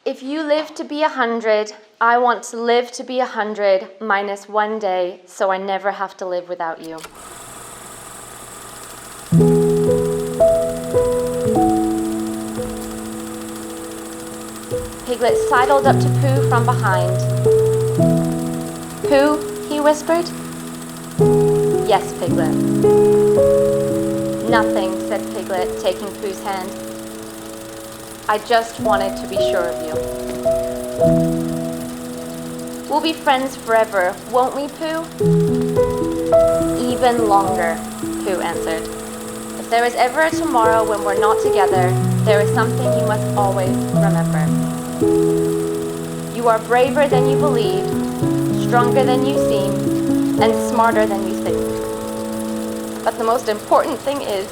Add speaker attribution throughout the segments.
Speaker 1: If you live to be 100, I want to live to be 100 minus one day so I never have to live without you. Piglet sidled up to Pooh from behind. Pooh, he whispered. Yes, Piglet. Nothing, said Piglet, taking Pooh's hand. I just wanted to be sure of you. We'll be friends forever, won't we, Pooh? Even longer, Pooh answered. If there is ever a tomorrow when we're not together, there is something you must always remember. You are braver than you believe, stronger than you seem, and smarter than you think. But the most important thing is,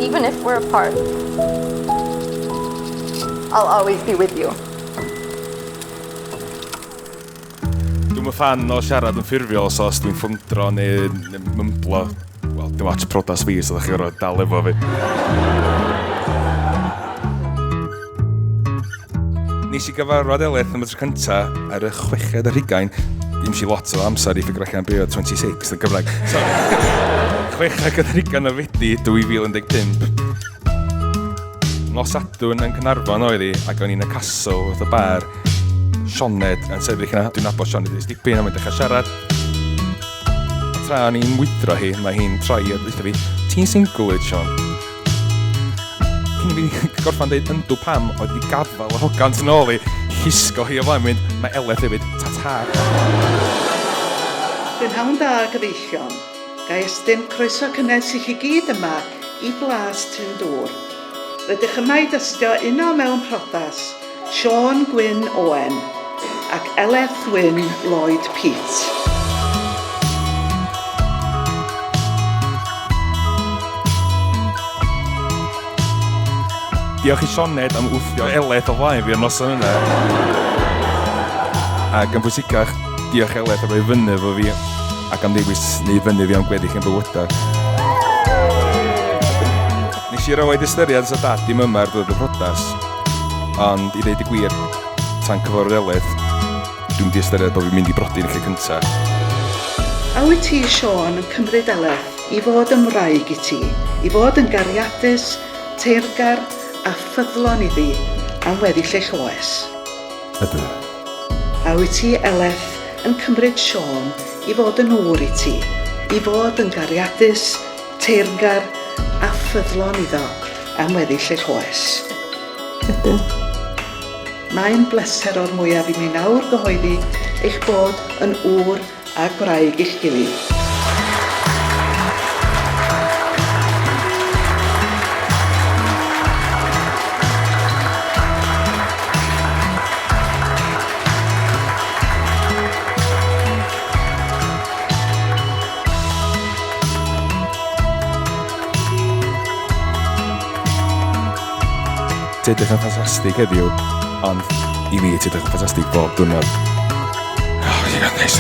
Speaker 1: even if we're apart, I'll always be with you.
Speaker 2: Dwi'm yn ffan o siarad yn ffurfiol, so os dwi'n ffwndro neu mymblo, wel, dim ots priodas fi, so ddech chi'n gorfod dal efo fi. Nes i gyfarfod Eleth am y tro cynta ar y chweched ar hugain. Dim si lot o amser i ffigur allan be oedd 26 yn Gymraeg. So, chweched ar hugain o Fedi 2015. Nos Sadwrn yn Caernarfon oedd hi, ac o'n i'n y castle wrth y bar. Sioned yn sefyll yna. Dwi'n nabod Sioned ers dipyn, a mae'n dechrau siarad. A tra o'n i'n mwydro hi, mae hi'n troi a dweud fi, ti'n single wyt, Siôn? Cyn i fi gorffan dweud yndw pam, oedd wedi gafael y hogan tu nôl i, llusgo hi o flaen mynd, mae Eleth hefyd, ta-ta.
Speaker 3: Prynhawn da gyfeillion. Ga i estyn croeso cynnes i chi gyd yma i Blas Tyn Dŵr. Rydych yma i dystio uno mewn priodas, Siôn Gwyn Owen ac Eleth Wyn Lloyd Peat.
Speaker 2: Diolch i Sioned am wthio Eleth o flaen fi y noson yna. Ac yn bwysicach, diolch Eleth am roi fyny efo fi ac am ddewis neu fyny fi am gweddill yn bywydau. Nes i roed ystyried sa dad dim yma ar ddiwedd y priodas, ond i ddeud y gwir, tan cyfarfod Eleth, dwi'n mynd i ystyried bod fi'n mynd i brodi yn y lle cynta.
Speaker 3: A wyt ti, Siôn, yn cymryd Eleth i fod yn wraig i ti, i fod yn gariadus, teyrngar a ffyddlon iddi am weddill eich oes?
Speaker 2: Ydw.
Speaker 3: A wyt ti, Eleth, yn cymryd Siôn i fod yn ŵr i ti, i fod yn gariadus, teyrngar a ffyddlon iddo am weddill eich oes?
Speaker 4: Ydw.
Speaker 3: Mae'n bleser o'r mwyaf i mi nawr gyhoeddi eich bod yn ŵr a gwraig i'ch gilydd.
Speaker 2: Ti'n edrych yn ffantastig heddiw, ond i fi ti'n edrych yn ffantastig bob diwrnod. Oh, you got this.